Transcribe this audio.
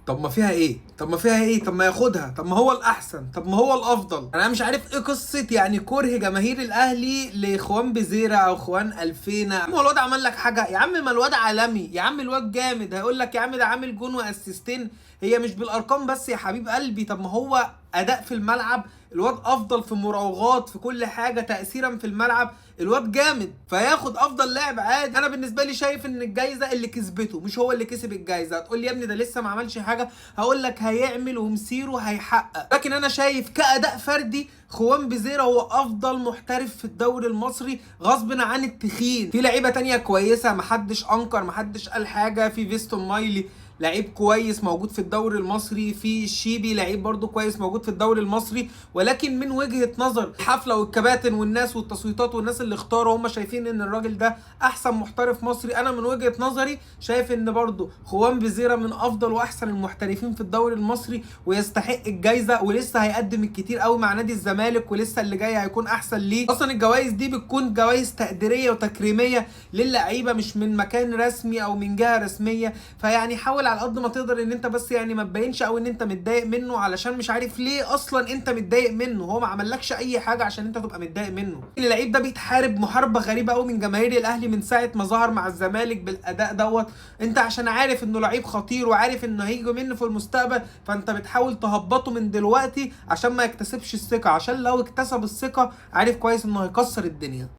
طب ما فيها ايه؟ طب ما فيها ايه؟ طب ما ياخدها، طب ما هو الاحسن، طب ما هو الافضل. انا مش عارف ايه قصة يعني كره جماهير الاهلي لخوان بيزيرا او خوان الفينا. هو الواد عمل لك حاجة يا عم؟ ما الواد عالمي يا عم، الواد جامد. هيقول لك يا عم ده عامل جون واسيستين، هي مش بالارقام بس يا حبيب قلبي. طب ما هو اداء في الملعب، الواد افضل في مراوغات، في كل حاجة، تاثيرا في الملعب، الواد جامد، فياخد افضل لاعب عادي. انا بالنسبة لي شايف ان الجايزة اللي كسبته مش هو اللي كسب الجايزة. هتقول لي يا ابني ده لسه ما عملش حاجة، هقول لك هيعمل ومسيره هيحقق. لكن انا شايف كاداء فردي خوان بيزيرا هو افضل محترف في الدوري المصري غصب عن التخين. في لعيبة تانية كويسة، محدش انكر، محدش قال حاجة. في فيستون مايلي لعيب كويس موجود في الدوري المصري، في شيبي لعيب برضو كويس موجود في الدوري المصري، ولكن من وجهة نظر الحفلة والكباتن والناس والتصويتات والناس اللي اختاروا، هم شايفين ان الراجل ده احسن محترف مصري. انا من وجهة نظري شايف ان برضو خوان بيزيرا من افضل واحسن المحترفين في الدوري المصري ويستحق الجايزة، ولسه هيقدم الكتير قوي مع نادي الزمالك، ولسه اللي جاي هيكون احسن ليه. اصلا الجوائز دي بتكون جوائز تقديرية وتكريمية للعيبة، مش من مكان رسمي او من جهة رسمية. فيعني حاول على قد ما تقدر ان انت بس يعني ما تبينش او ان انت متضايق منه، علشان مش عارف ليه اصلا انت متضايق منه، هو ما عملكش اي حاجة عشان انت تبقى متضايق منه. اللعيب ده بيتحارب محاربة غريبة قوي من جماهير الاهلي من ساعة ما ظهر مع الزمالك بالاداء دوت. انت عشان عارف انه لعيب خطير وعارف انه هيجي منه في المستقبل، فانت بتحاول تهبطه من دلوقتي عشان ما يكتسبش الثقة، عشان لو اكتسب الثقة عارف كويس انه هيكسر الدنيا.